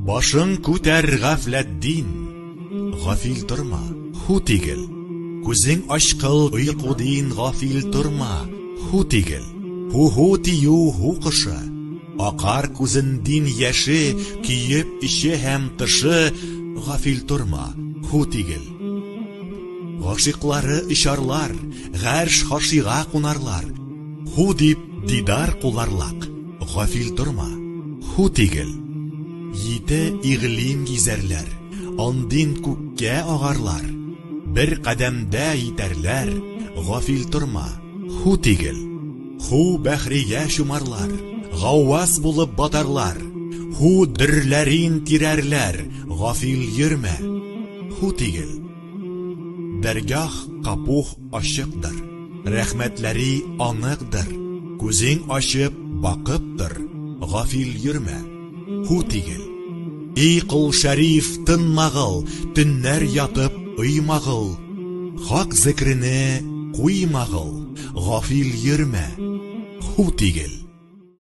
Башың күтәр, гафләтдин, гафил торма, һу тигел. Күзең ачкыл, йокудин гафил торма, һу тигел. Һу-һу тию һу кошы, акар күзендин яше, көеп эче һәм тышы, гафил торма, һу тигел. Гашыйклары очарлар, гарш хашига кунарлар, һу дип дидар куларлак, гафил торма, һу тигел. Йите иглим гизәрләр, андин күккә агарлар, бер кадәмдә йитәрләр, гафил торма, һу тигел. Һу бәхригә чумарлар, гаввас булып батарлар, һу дөрләрин тирәрләр, гафил йөрмә, һу тигел. Дәргяһ капух ачыкдыр, рәхмәтләри аныкдыр, күзең ачып бакып тор, гафил йөрмә, һу тигел. И кол шәриф, тынмагыл, төннәр ятып уймагыл, хак зикрене куймагыл, гафил йөрмә, һу тигел.